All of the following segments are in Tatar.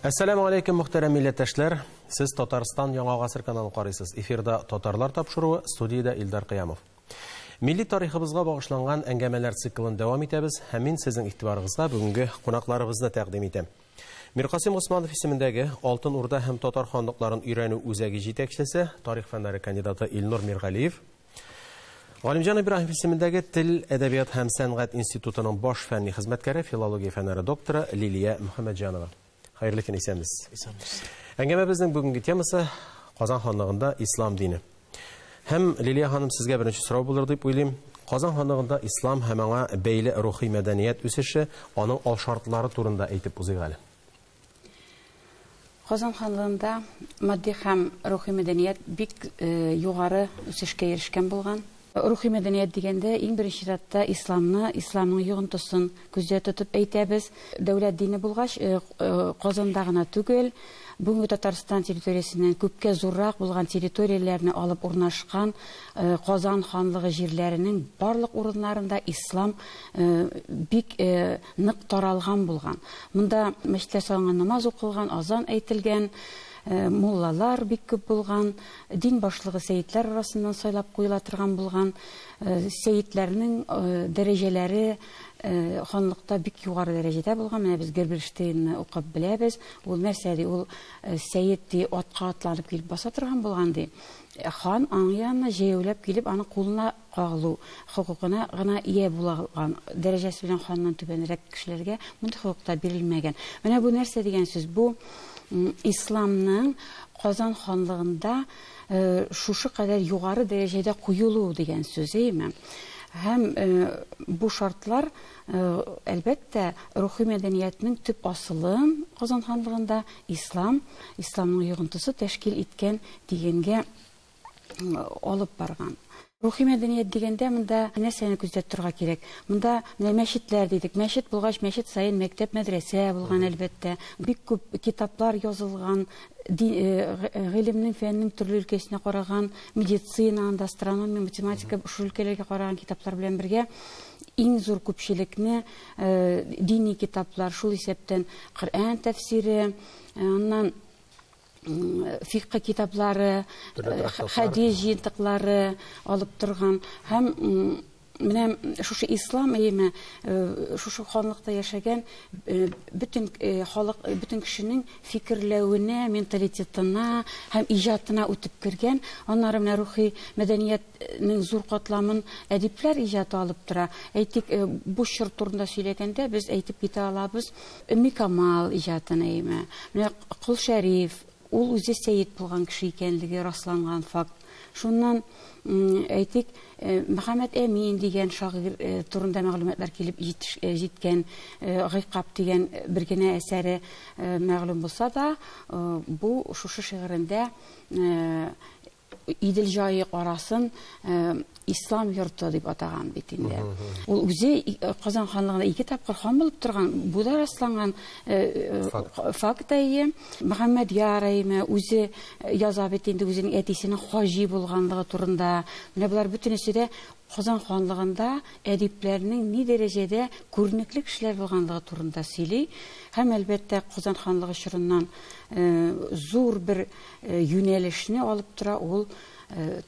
Әссәламү алейкум, мөхтәрәм милләттәшләр. Сез Татарстан Яңа Гасыр каналын карыйсыз. Эфирда Татарлар тапшыруы, студиядә Илдар Кыямов. Милли тарихыбызга багышланган әңгәмәләр циклын дәвам итәбез һәм мин сезнең игътибарыгызга бүгенге кунакларыбызны тәкъдим итәм. Миркасыйм Госманов исемендәге Алтын Урда һәм татар ханлыкларын өйрәнү үзәге җитәкчесе, тарих фәннәре кандидаты Илнур Миргалиев, Галимҗан Ибраһимов исемендәге Тел, әдәбият һәм сәнгать институтының баш фәнни хезмәткәре, филология фәннәре докторы Лилия Мөхәммәтҗанова. Хәерле көн, исәнмесез. Исәнмесез. Әңгәмәбезнең бүгенге темасы Казан ханлыгында ислам дине. Һәм Лилия ханым, сезгә беренче сорау булыр дип уйлыйм. Казан ханлыгында ислам һәм аңа бәйле рухи мәдәният үсеше, аның алшартлары турында әйтеп узыйк әле. Казан ханлыгында матди һәм рухи мәдәният бик югары үсешкә ирешкән булган. Рухи мәдәният дигәндә иң беренче чиратта исламны, исламның йогынтысын күздә тотып әйтәбез. Дәүләт дине булгач, Казанда гына түгел, бүгенге Татарстан территориясеннән күпкә зуррак булган территорияләрне алып урнашкан Казан ханлыгы җирләренең барлык урыннарында ислам бик нык таралган булган. Монда мәчеттә салынган намаз укылган, азан әйтелгән, муллалар бик күп булган, дин башлыгы сәйетләр арасыннан сайлап куела торган булган. Сәйетләрнең дәрәҗәләре ханлыкта бик югары дәрәҗәдә булган. Менә без Герберштейнны укып беләбез. Ул нәрсә ди? Ул сәйет ди, атка атланып килеп баса торган булган ди. Хан аның янына җәяүләп килеп, аның кулына кагылу хокукына гына ия булган. Дәрәҗәсе белән ханнан түбәнрәк кешеләргә мондый хокук та бирелмәгән. Менә бу нәрсә дигән сүз? Бу исламның Казан ханлыгында шушы кадәр югары дәрәҗәдә куелу дигән сүз, әйеме? Һәм бу шартлар, әлбәттә, рухи мәдәниятнең төп асылын Казан ханлыгында ислам, исламның йогынтысы тәшкил иткән дигәнгә алып барган. Рухи мәдәният дигәндә монда нәрсәне күздә тотарга кирәк? Монда менә мәчетләр дидек. Мәчет булгач, мәчет саен мәктәп, мәдрәсә булган, әлбәттә. Бик күп китаплар язылган, гыйлемнең, фәннең төрле өлкәсенә караган, медицина, анда астрономия, математика, шул өлкәләргә караган китаплар белән бергә иң зур күпчелекне дини китаплар, шул исәптән Коръән тәфсире, аннан фикъ китаплары, хәдис җыентыклары алып торган. Һәм менә шушы ислам әйеме, шушы ханлыкта яшәгән бөтен халык, бөтен кешенең фикерләвенә, менталитетына һәм иҗатына үтеп кергән. Аннары менә рухи мәдәниятнең зур катламын әдипләр иҗаты алып тора. Әйтик, бу чор турында сөйләгәндә без әйтеп китә алабыз Өмми Камал иҗатын әйеме. Менә Кол Шәриф, ул үзе сәйед булган кеше икәнлеге расланган факт. Шуннан, әйтик, Мөхәммәд Әмин дигән шагыйрь турында мәгълүматлар килеп җиткән, Гыйкаб дигән бер генә әсәре мәгълүм булса да, бу шушы шигырендә Идел җайык арасын ислам йорты дип атаган бит инде. Ул үзе Казан ханлыгында ике тапкыр хан булып торган, бу да расланган факт әйе. Мөхәммәд Яр әйеме үзе яза бит инде үзенең әтисенең хаҗи булганлыгы турында. Менә болар бөтенесе дә Казан ханлыгында әдипләрнең ни дәрәҗәдә күренекле кешеләр булганлыгы турында сөйли. Һәм әлбәттә Казан ханлыгы чорыннан зур бер юнәлешне алып тора ул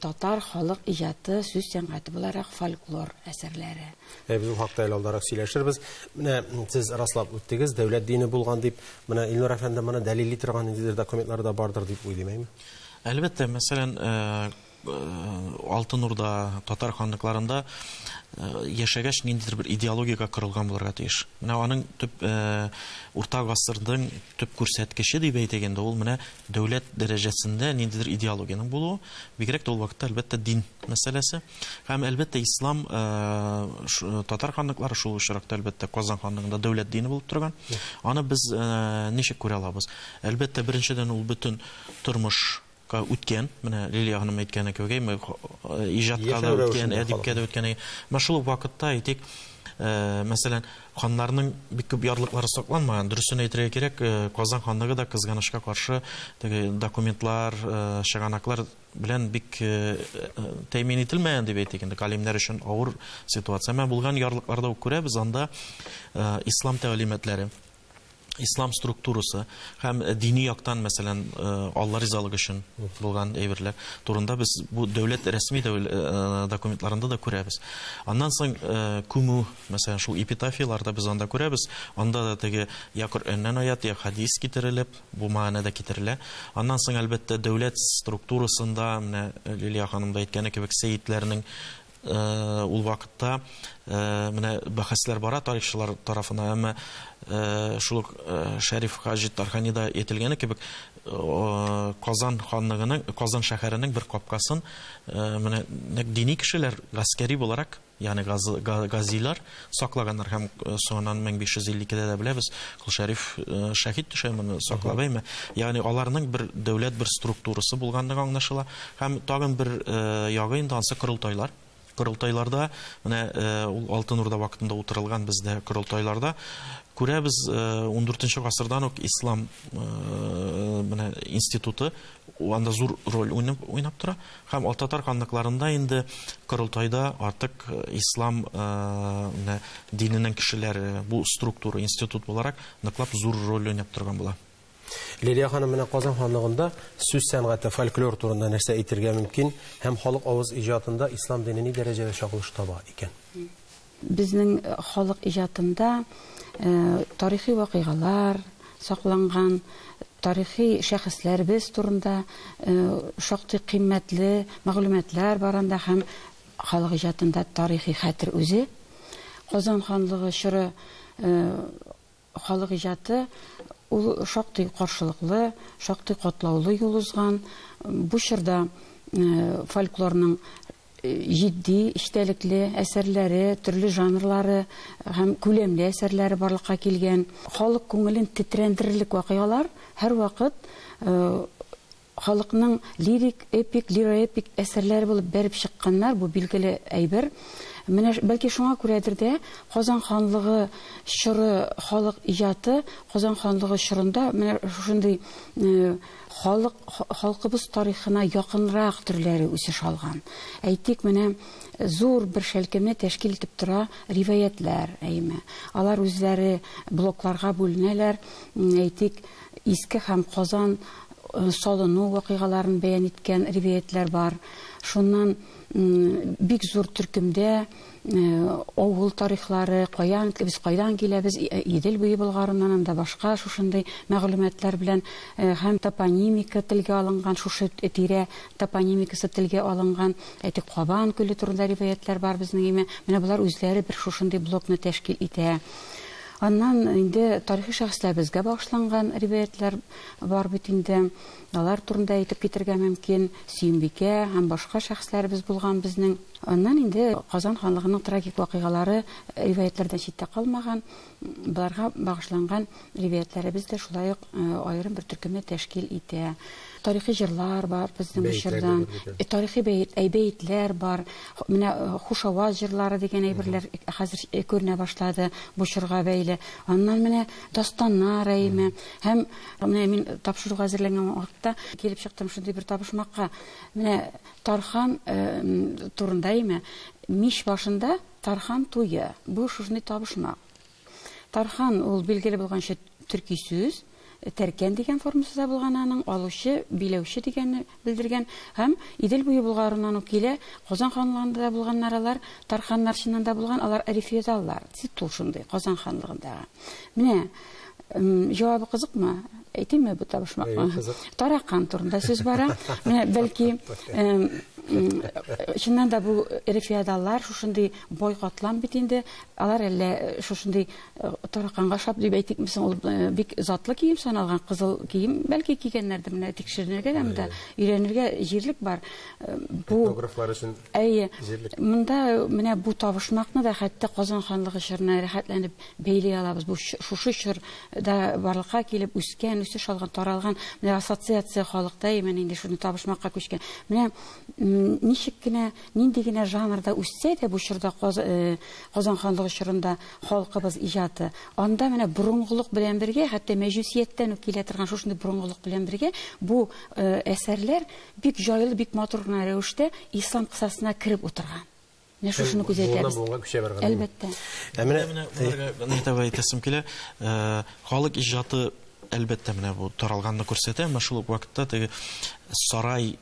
татар халык иҗаты, сүз сәнгате буларак фольклор әсәрләре. Без бу хакта әле алдарак сөйләшербез. Менә сез раслап үттегез, дәүләт дине булган дип. Менә Илнур әфәнде моны дәлилли торган ниндидер документлар да бардыр дип уйлыйм, әйме? Әлбәттә, мәсәлән, Алтын Урда, татар ханлыкларында яшәгәч ниндидер бер идеологияга корылган булырга тиеш. Менә аның төп урта гасырның төп күрсәткече дип әйтик инде, ул менә дәүләт дәрәҗәсендә ниндидер идеологиянең булуы, бигрәк тә ул вакытта әлбәттә дин мәсьәләсе. Һәм әлбәттә ислам, татар ханлыклары шул очракта әлбәттә Казан ханлыгында дәүләт дине булып торган. Аны без ничек күрә алабыз? Әлбәттә, беренчедән ул бөтен тормыш үткән, менә Лилия ханым әйткәне кебек, әйме, иҗатка да үткән, әдипкә дә үткән. Менә шул ук вакытта әйтик, мәсәлән, ханнарның бик күп ярлыклары сакланмаган. Дөресен әйтергә кирәк, Казан ханлыгы да кызганычка каршы теге документлар, чыганаклар белән бик тәэмин ителмәгән дип әйтик инде, галимнәр өчен авыр ситуация. Әмма булган ярлыкларда ук күрәбез, анда ислам тәгълиматлары. Ислам структурасы һәм дини яктан, мәсәлән, Алла ризалыгы өчен булган әйберләр турында без бу дәүләт рәсми документларында да күрәбез. Аннан соң күмү, мәсәлән, шул эпитафияларда без анда күрәбез. Анда да теге я Коръәннән аят, я хадис китерелеп, бу мәгънәдә китерелә. Аннан соң, әлбәттә, дәүләт структурасында, менә Лилия ханым да әйткәне кебек, сәйитләрнең ул вакытта менә бәхәсләр бара тарихчылар тарафына, әмма шул ук Шәриф Хаҗи Тарханида әйтелгәне кебек, Казан ханлыгының, Казан шәһәренең бер капкасын менә нәкъ дини кешеләр гаскәри буларак, ягъни газилар саклаганнар һәм соңыннан 1552-дә дә беләбез, Кол Шәриф шәһид төшә моны саклап, әйме. Ягъни аларның бер дәүләт бер структурасы булганлыгы аңлашыла. Һәм тагын бер ягы инде ансы корылтайлар. Корылтайларда, менә ул Алтын Урда вакытында утырылган бездә корылтайларда күрәбез, 14 гасырдан ук ислам менә институты анда зур роль уйнап тора. Һәм татар ханлыкларында инде корылтайда артык ислам менә диненең кешеләре бу структура, институт буларак ныклап зур роль уйнап торган була. Лилия ханым, менә Казан ханлыгында сүз сәнгате, фольклор турында нәрсә әйтергә мөмкин һәм халык авыз иҗатында ислам дине ни дәрәҗәдә чагылыш таба икән? Безнең халык иҗатында тарихи вакыйгалар сакланган, тарихи шәхесләребез турында шактый кыйммәтле мәгълүматлар бар анда һәм халык иҗатында тарихи хәтер үзе. Казан ханлыгы чоры халык иҗаты ул шактый каршылыклы, шактый катлаулы юл узган. Бу чорда фольклорның җитди, эчтәлекле әсәрләре, төрле жанрлары һәм күләмле әсәрләре барлыкка килгән. Халык күңелен тетрәндерерлек вакыйгалар һәрвакыт халыкның лирик, эпик, лироэпик әсәрләре булып бәреп чыкканнар, бу билгеле әйбер. Менә бәлки шуңа күрәдер дә Казан ханлыгы чоры халык иҗаты, Казан ханлыгы чорында менә шушындый халык, халкыбыз тарихына якынрак төрләре үсеш алган. Әйтик, менә зур бер шәлкемне тәшкил итеп тора риваятлар, әйме. Алар үзләре блокларга бүленәләр. Әйтик, Иске һәм Казан салыну вакыйгаларын бәян иткән риваятлар бар. Шуннан бик зур төркемдә авыл тарихлары, каян без кайдан киләбез, Идел буе Болгарыннан анда башка шушындый мәгълүматлар белән һәм топонимика телгә алынган, шушы тирә топонимикасы телгә алынган, әйтик, Кабан күле турында риваятлар бар безнең име. Менә болар үзләре бер шушындый блокны тәшкил итә. Аннан инде тарихи шәхесләребезгә багышланган риваятлар бар бит инде. Алар турында әйтеп китергә мөмкин. Сөембикә һәм башка шәхесләребез булган безнең. Аннан инде Казан ханлыгының трагик вакыйгалары риваятлардан читтә калмаган. Боларга багышланган риваятләребез дә шулай ук аерым бер төркемне тәшкил итә. Тарихи җырлар бар безнең Бәетләр чордан. дә бар бит. Тарихи бәетләр бар. Менә хушаваз җырлары дигән әйберләр хәзер күренә башлады бу чорга бәйле. Аннан менә дастаннар әйме. Һәм менә мин тапшыруга әзерләнгән вакытта килеп чыктым шундый бер табышмакка. Менә Тархан турында әйме, мич башында Тархан туе. Бу шушындый табышмак. Тархан ул билгеле булганча төрки сүз, тәркән дигән формасы да булган аның, алучы, биләүче дигәнне белдергән. Һәм Идел буе Болгарыннан ук килә, Казан ханлыгында да булганнар алар, Тарханнар чыннан да булган, алар рефеодаллар, титул шундый Казан ханлыгындагы. Менә җавабы кызыкмы? Әйтимме бу табышмакны? Әйе, кызык. Таракан турында сүз бара. Менә бәлки, чыннан да бу рефеодаллар шушындый бай катлам бит инде. Алар әллә шушындый тараканга шап дип әйтикме соң, ул бик затлы кием саналган, кызыл кием бәлки кигәннәрдер, менә тикшеренергә дә монда өйрәнергә җирлек бар. Бу Этнографлар өчен Әйе. җирлек. Монда менә бу табышмакны да хәтта Казан ханлыгы чорына рәхәтләнеп бәйли алабыз. Бу шушы чорда барлыкка килеп үскән, үсеш алган, таралган менә ассоциация халыкта именно инде шуны табышмакка күчкән. Менә ничек кенә, нинди генә жанрда үссә дә бу чорда Казан ханлыгы чорында халкыбыз иҗаты, анда менә борынгылык белән бергә, хәтта мәҗүсияттән үк килә торган шушындый борынгылык белән бергә бу әсәрләр бик җайлы, бик матур гына рәвештә ислам кысасына кереп утырган. Менә шушыны күзәтәбез. Буыннан-буынга күчә барган. Әлбәттә. Ә менә Менә менә әйтәсем килә, халык иҗаты әлбәттә менә бу таралганны күрсәтә, әмма шул ук вакытта теге сарай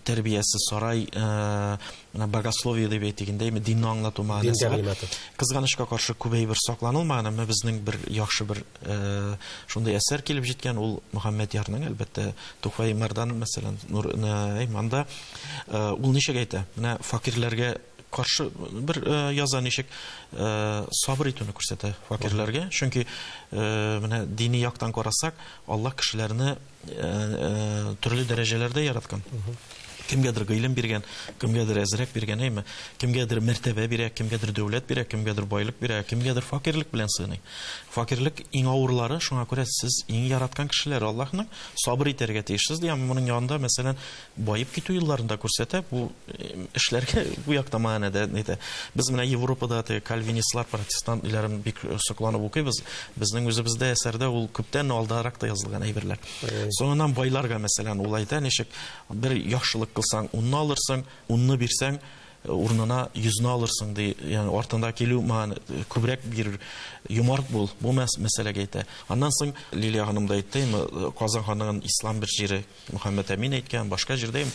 тәрбиясе, сарай менә богословие дип әйтик инде, динне аңлату мәгънәсе бар. Кызганычка каршы күп әйбер сакланылмаган, әмма безнең бер яхшы бер шундый әсәр килеп җиткән, ул Мөхәммәдьярның, әлбәттә, Тухфаи Мәрдан, мәсәлән, Нур Айманда, ул ничек әйтә? Менә факирләргә каршы бер яза, ничек сабыр итүне күрсәтә факирләргә. Чөнки менә дини яктан карасак, Аллаһ кешеләрне төрле дәрәҗәләрдә яраткан. Кемгәдер гыйлем биргән, кемгәдер әзрәк биргән, әйме? Кемгәдер мәртәбә бирә, кемгәдер дәүләт бирә, кемгәдер байлык бирә, кемгәдер факирлек белән сыйный. Факирлек иң авырлары, шуңа күрә сез иң яраткан кешеләр Аллаһның, сабыр итәргә тиешсез, ди. Әмма моның янында, мәсәлән, баеп китү елларында күрсәтә, бу эшләргә бу якта мәгънәдә әйтә. Без менә Европада теге кальвинистлар, протестант иләрен бик сокланып укыйбыз. Безнең үзебездә әсәрдә ул күптән алдарак та язылган әйберләр. Соңыннан байларга, мәсәлән, ул әйтә, ничек бер яхшылык кылсаң, унны алырсың, унны бирсәң, урынына йөзне алырсың, ди. Ягъни артында килү мәгънә күбрәк бир, юмарт бул. Бу мәсьәләгә әйтә. Аннан соң Лилия ханым да әйтте, Казан ханлыгының ислам бер җире Мөхәммәд Әмин әйткән, башка җирдә.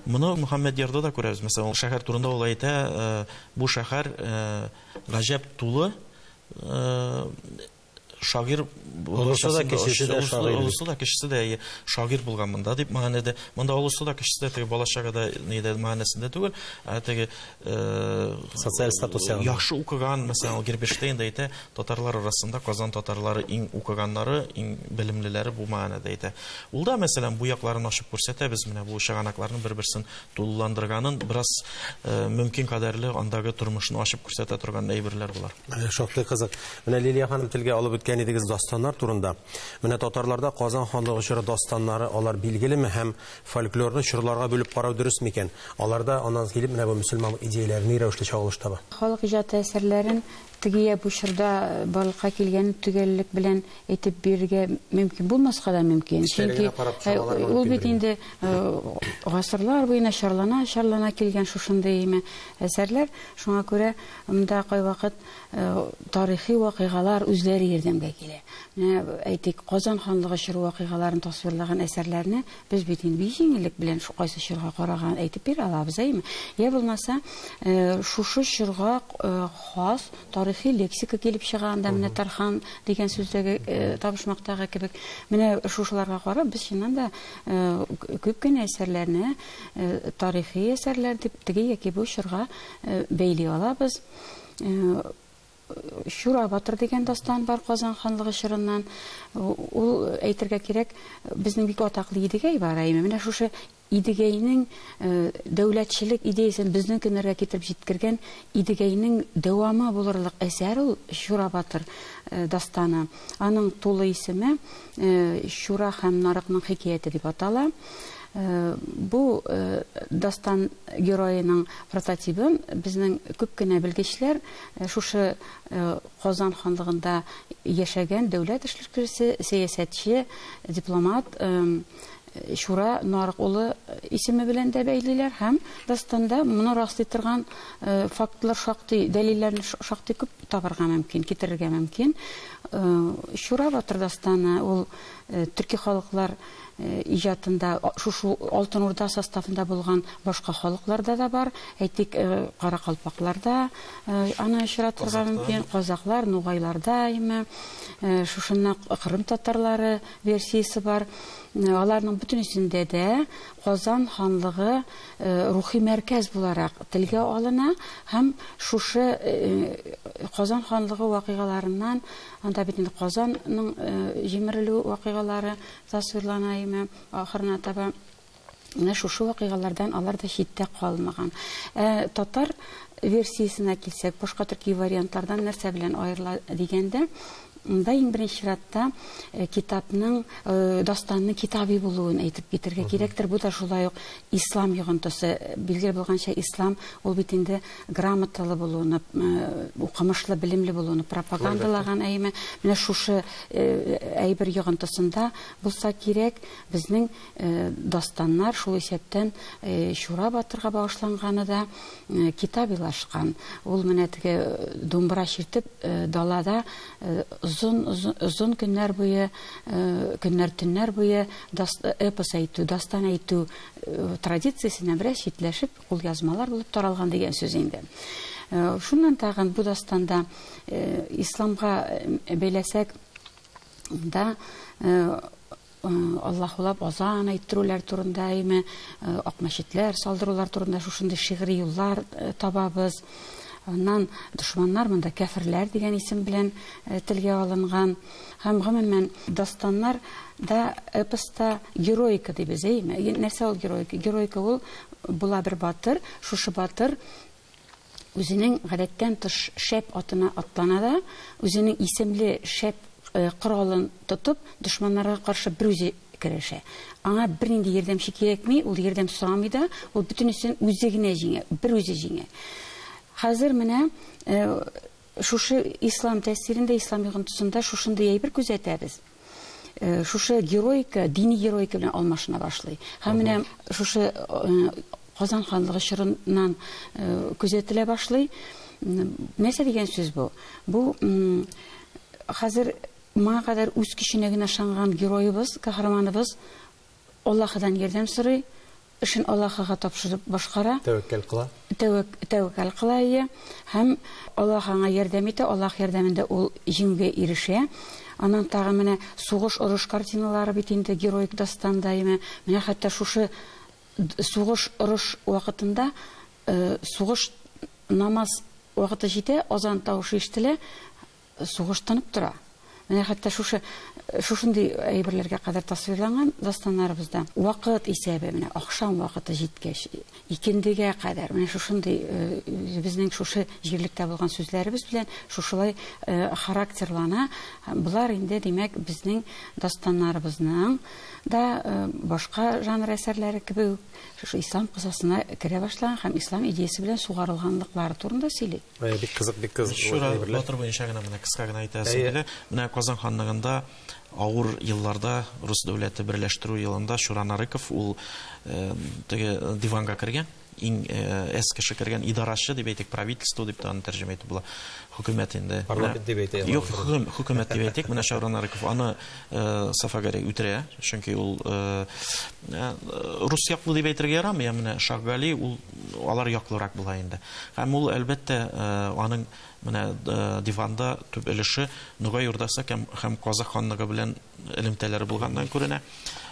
Моны Мөхәммәдьярда да күрәбез. Мәсәлән, ул шәһәр турында ул әйтә, бу шәһәр гаҗәп тулы, шагыйрь Олысы да, кечесе дә шагыйрь. Олысы да, кечесе дә шагыйрь булган монда дип мәгънәдә. Монда олысы да, кечесе дә теге бала-чага да нидә мәгънәсендә түгел, ә теге социаль статус ягында. Яхшы укыган, мәсәлән, ул Герберштейн да әйтә, татарлар арасында Казан татарлары иң укыганнары, иң белемлеләре бу мәгънәдә әйтә. Ул да, мәсәлән, бу якларын ачып күрсәтә, без менә бу чыганакларның бер-берсен тулыландырганын, бераз мөмкин кадәрле андагы тормышны ачып күрсәтә торган әйберләр болар. Шактый кызык. Менә Лилия ханым телгә алып үткән идегез дастаннар турында. Менә татарларда Казан ханлыгы чоры дастаннары, алар билгелеме һәм фольклорны чорларга бүлеп карау дөрес микән? Аларда аннан килеп менә бу мөселман идеяләре ни рәвешле чагылыш таба? Халык иҗаты әсәрләрен теге я бу чорда барлыкка килгән төгәллек белән әйтеп бирергә мөмкин булмаска да мөмкин. Эшләргә Чөнки карап чыгалар ул мөмкин бит бирергә. инде гасырлар буена чарлана, чарлана килгән шушындый име әсәрләр. Шуңа күрә монда кайвакыт тарихи вакыйгалар үзләре ярдәмгә килә. Менә әйтик, Казан ханлыгы чоры вакыйгаларын тасвирлаган әсәрләрне без бит инде бик җиңеллек белән шу кайсы чорга караган әйтеп бирә алабыз, әйеме? Я булмаса, шушы чорга хас тарихи лексика килеп чыга анда, менә Тархан дигән сүздәге табышмактагы кебек. Менә шушыларга карап без чыннан да күп кенә әсәрләрне тарихи әсәрләр дип теге яки бу чорга бәйли алабыз. Чура батыр дигән дастан бар Казан ханлыгы чорыннан. Ул әйтергә кирәк, безнең бик атаклы Идегәй бар, әйеме? Менә шушы Идегәйнең дәүләтчелек идеясен безнең көннәргә китереп җиткергән Идегәйнең дәвамы булырлык әсәр ул Чура батыр дастаны. Аның тулы исеме Чура һәм Нарыкның хикәяте дип атала. Бу дастан героеның прототибын безнең күп кенә белгечләр шушы Казан ханлыгында яшәгән дәүләт эшлеклесе, сәясәтче, дипломат Чура Нарык улы исеме белән дә бәйлиләр һәм дастанда моны раслый торган фактлар шактый, дәлилләрне шактый күп табарга мөмкин, китерергә мөмкин. Чура батыр дастаны ул төрки халыклар иҗатында, шушы Алтын Урда составында булган башка халыкларда да бар. Әйтик, каракалпакларда аны очратырга мөмкин, казаклар, нугайларда име, шушыннан Кырым татарлары версиясе бар. Аларның бөтенесендә дә Казан ханлыгы рухи мәркәз буларак телгә алына һәм шушы Казан ханлыгы вакыйгаларыннан, анда бит инде Казанның җимерелү вакыйгалары тасвирлана име, ахырына таба менә шушы вакыйгалардан алар да читтә калмаган. Татар версиясенә килсәк, башка төрки вариантлардан нәрсә белән аерыла дигәндә, Монда иң беренче чиратта китапның, дастанның китаби булуын әйтеп китергә кирәктер. Бу да шулай ук ислам йогынтысы. Билгеле булганча, ислам ул бит инде грамоталы булуны, укымышлы, белемле булуны пропагандалаган әйме. Менә шушы әйбер йогынтысында булса кирәк, безнең дастаннар, шул исәптән Чура батырга багышланганы да китабилашкан. Ул менә теге думбра чиртеп далада озын көннәр буе, көннәр төннәр буе эпос әйтү, дастан әйтү традициясеннән бераз читләшеп, кулъязмалар булып таралган дигән сүз инде. Шуннан тагын бу дастанда исламга бәйләсәк да, Аллаһулап азан әйттерүләр турында, әйме, ак мәчетләр салдырулар турында шушындый шигъри юллар табабыз. Аннан дошманнар монда кәферләр дигән исем белән телгә алынган. Һәм гомумән дастаннар да эпоста героика дибез, әйме? Нәрсә ул героика? Героика ул була бер батыр, шушы батыр үзенең гадәттән тыш шәп атына атлана да, үзенең исемле шәп коралын тотып, дошманнарга каршы бер үзе керешә. Аңа бернинди ярдәмче кирәкми, ул ярдәм сорамый да, ул бөтенесен үзе генә җиңә, бер үзе җиңә. Хәзер менә шушы ислам тәэсирендә, ислам йогынтысында шушындый әйбер күзәтәбез. Шушы героика, дини героика белән алмашына башлый. Һәм менә шушы Казан ханлыгы чорыннан күзәтелә башлый. Нәрсә дигән сүз бу? Бу хәзер моңа кадәр үз көченә генә ышанган героебыз, каһарманыбыз Аллаһыдан ярдәм сорый, эшен Аллаһыга тапшырып башкара. Тәвәккәл кыла. Тәвәккәл кыла, ие. Һәм Аллаһ аңа ярдәм итә, Аллаһ ярдәмендә ул җиңүгә ирешә. Аннан тагын менә сугыш, орыш картиналары бит инде героик дастанда, әйме. Менә хәтта шушы сугыш, орыш вакытында, сугыш намаз вакыты җитә, азан тавышы ишетелә, сугыш тынып тора. Менә хәтта шушындый әйберләргә кадәр тасвирланган дастаннарыбызда. Вакыт исәбе, менә ахшам вакыты җиткәч, икендегә кадәр, менә шушындый безнең шушы җирлектә булган сүзләребез белән шушылай характерлана. Болар инде, димәк, безнең дастаннарыбызның да башка жанр әсәрләре кебек үк шушы ислам кысасына керә башлаган һәм ислам идеясе белән сугарылганлыклары турында сөйли. Бик кызык, бик кызык. Шура батыр буенча гына менә кыска гына әйтәсем килә. Менә Казан ханлыгында авыр елларда Рус дәүләте берләштерү елында Шура Нарыков ул теге диванга кергән, иң әз кеше кергән идарәче дип әйтик, правительство дип тә аны тәрҗемә итеп була. Хөкүмәт инде. Парламент дип әйтә. Юк, хөкүмәт дип әйтик. Менә Шура Нарыков аны Сафагәрәй үтерә, чөнки ул рус яклы дип әйтергә ярамый, ә менә Шаһгали ул алар яклырак була инде. Һәм ул әлбәттә аның менә диванда төп өлеше Ногай Урдасы һәм Казах ханлыгы белән элемтәләре булганнан күренә.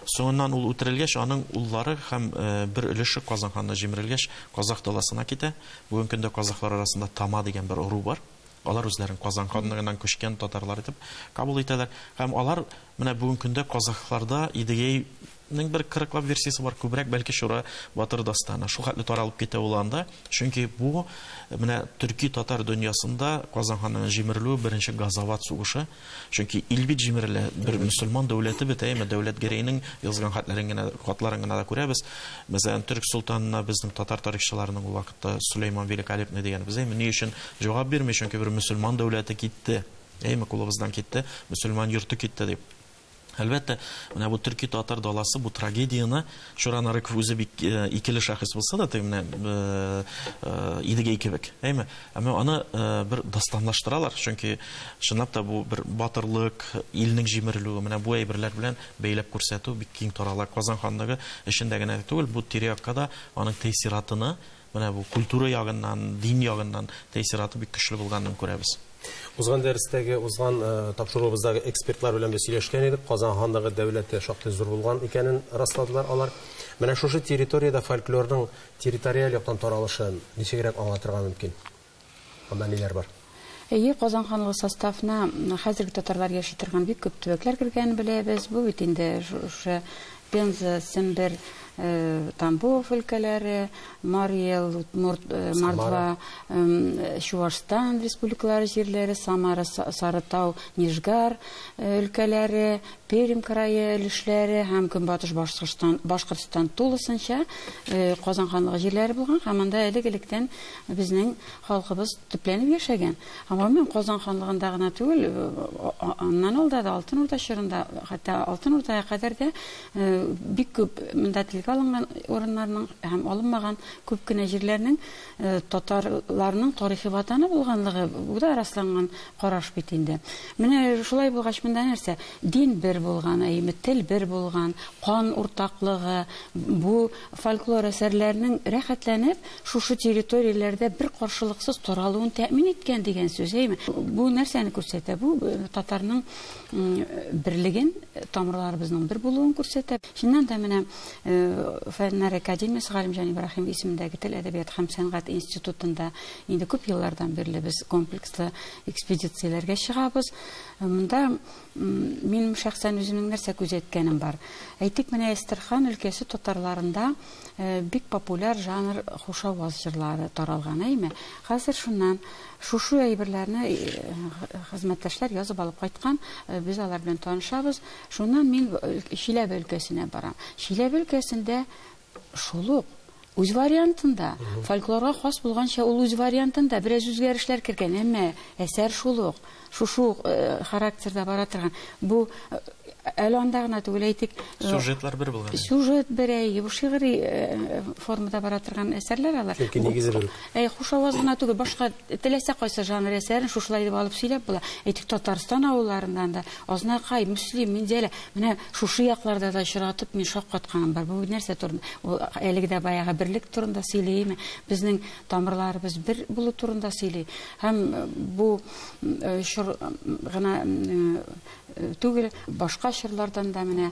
Соңыннан ул үтерелгәч, аның уллары һәм бер өлеше Казан ханлыгы җимерелгәч, Казах даласына китә. Бүгенге көндә казахлар арасында Тама дигән бер ыру бар. Алар үзләрен Казан ханлыгыннан күчкән татарлар итеп кабул итәләр. Һәм алар менә бүгенге көндә казахларда Идегәйнең бер кырыклап версиясе бар, күбрәк бәлки Шура батыр дастаны. Шул хәтле таралып китә ул анда. Чөнки бу менә төрки татар дөньясында Казан ханлыгының җимерелүе беренче газават сугышы. Чөнки ил бит җимерелә, бер мөселман дәүләте бит, әйме, Дәүләт Гәрәйнең язган хатларын гына да күрәбез. Мәсәлән, Төрк солтанына безнең татар тарихчыларының ул вакытта Сөләйман Великолепный дигәнебез, әйме, ни өчен җавап бирми? Чөнки бер мөселман дәүләте китте, әйме, кулыбыздан китте, мөселман йорты китте дип. Әлбәттә, менә бу төрки татар даласы бу трагедияне Шура Нарыков үзе бик икеле шәхес булса да, теге менә Идегәй кебек, әйме? Әмма аны бер дастанлаштыралар, чөнки чынлап та бу бер батырлык, илнең җимерелүе, менә бу әйберләр белән бәйләп күрсәтү бик киң тарала. Казан ханлыгы эчендә генә түгел, бу тирә-якка да аның тәэсиратыны, менә бу культура ягыннан, дин ягыннан тәэсираты бик көчле булганын күрәбез. Узган дәрестәге, узган тапшыруыбыздагы экспертлар белән без сөйләшкән идек. Казан ханлыгы дәүләте шактый зур булган икәнен расладылар алар. Менә шушы территориядә фольклорның территориаль яктан таралышын ничегрәк аңлатырга мөмкин? Анда ниләр бар? Әйе, Казан ханлыгы составына хәзерге татарлар яши торган бик күп төбәкләр кергәнен беләбез. Бу бит инде шушы Пенза, Сембер, Тамбов өлкәләре, Марий-Эл, Удмурт, Мордва, Чуашстан республикалары җирләре, Самара, Сарытау, Нижгар өлкәләре, Пермь крае өлешләре һәм Көнбатыш Башкортстан тулысынча Казан ханлыгы җирләре булган һәм анда элек-электән безнең халкыбыз төпләнеп яшәгән. Һәм гомумән Казан ханлыгында гына түгел, аннан алда да Алтын Урда чорында, хәтта Алтын Урдага кадәр дә бик күп монда телгә алынган урыннарның һәм алынмаган күп кенә җирләрнең татарларның тарихи ватаны булганлыгы бу да расланган караш бит инде. Менә шулай булгач монда нәрсә? Дин бер булган, әйеме, тел бер булган, кан уртаклыгы, бу фольклор әсәрләренең рәхәтләнеп шушы территорияләрдә бер каршылыксыз таралуын тәэмин иткән дигән сүз, әйеме? Бу нәрсәне күрсәтә? Бу татарның берлеген, тамырларыбызның бер булуын күрсәтә. Чыннан да менә Фәннәр академиясе Галимҗан Ибраһим исемендәге тел, әдәбият һәм сәнгать институтында инде күп еллардан бирле без комплекслы экспедицияләргә чыгабыз. Монда минем шәхсән үземнең нәрсә күзәткәнем бар. Әйтик, менә Әстерхан өлкәсе татарларында бик популяр жанр хушаваз җырлары таралган, әйме? Хәзер шуннан шушы әйберләрне хезмәттәшләр язып алып кайткан, без алар белән танышабыз. Шуннан мин Чиләбе өлкәсенә барам. Чиләбе өлкәсендә шул ук үз вариантында, фольклорга хас булганча ул үз вариантында бераз үзгәрешләр кергән, әмма әсәр шул ук, шушы ук характерда бара торган. Бу әле анда гына түгел, әйтик, сюжетлар бер булган. Сюжет бер, бу шигъри формада бара торган әсәрләр алар. Чөнки нигезе бер. Хушаваз гына түгел, башка теләсә кайсы жанр әсәрен шушылай дип алып сөйләп була. Әйтик, Татарстан авылларыннан да, Азнакай, Мөслим, Минзәлә, менә шушы якларда да очратып мин шаккатканым бар. Бу нәрсә турында? Ул әлеге дә баягы берлек турында сөйлиме? Безнең тамырларыбыз бер булу турында сөйли. Һәм бу чор гына түгел, башка чорлардан да менә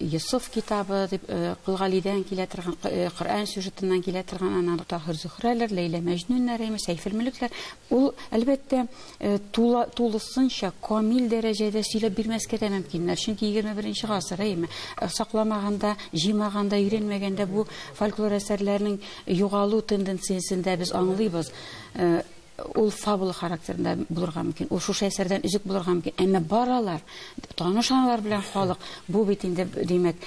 Йосыф китабы дип Кол Галидән килә торган, Коръән сюжетыннан килә торган аннан Таһир Зөһрәләр, Ләйлә Мәҗнүннәр, Сәйфел Мөлекләр. Ул әлбәттә тулысынча камил дәрәҗәдә сөйләп бирмәскә дә мөмкиннәр. Чөнки 21 гасыр, әйеме, сакламаганда, җыймаганда, өйрәнмәгәндә бу фольклор әсәрләренең югалу тенденциясен дә без аңлыйбыз. Ул фабула характерында булырга мөмкин, ул шушы әсәрдән өзек булырга мөмкин. Әмма бар алар, таныш алар белән халык, бу бит инде, димәк,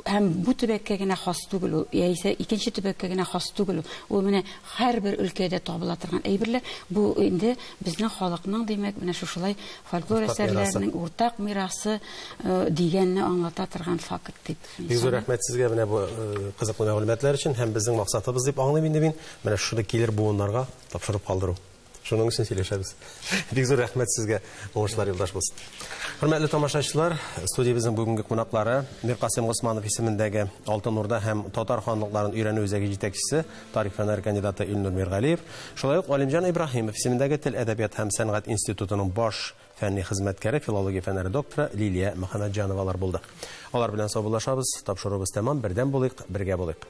һәм бу төбәккә генә хас түгел ул, яисә икенче төбәккә генә хас түгел ул. Ул менә һәрбер өлкәдә табыла торган әйберләр. Бу инде безнең халыкның, димәк, менә шушылай фольклор әсәрләренең уртак мирасы дигәнне аңлата торган факт дип. Бик зур рәхмәт сезгә менә бу кызыклы мәгълүматлар өчен һәм безнең максатыбыз дип аңлыйм инде мин, менә шуны килер буыннарга тапшырып калдыру. Шуның өчен сөйләшәбез. Бик зур рәхмәт сезгә, уңышлар юлдаш булсын. Хөрмәтле тамашачылар, студиябезнең бүгенге кунаклары Миркасыйм Госманов исемендәге Алтын Урда һәм татар ханлыкларын өйрәнү үзәге җитәкчесе, тарих фәннәре кандидаты Илнур Миргалиев, шулай ук Галимҗан Ибраһимов исемендәге тел, әдәбият һәм сәнгать институтының баш фәнни хезмәткәре, филология фәннәре докторы Лилия Мөхәммәтҗановалар булды. Алар белән саубуллашабыз, тапшыруыбыз тәмам, бердәм булыйк, бергә булыйк.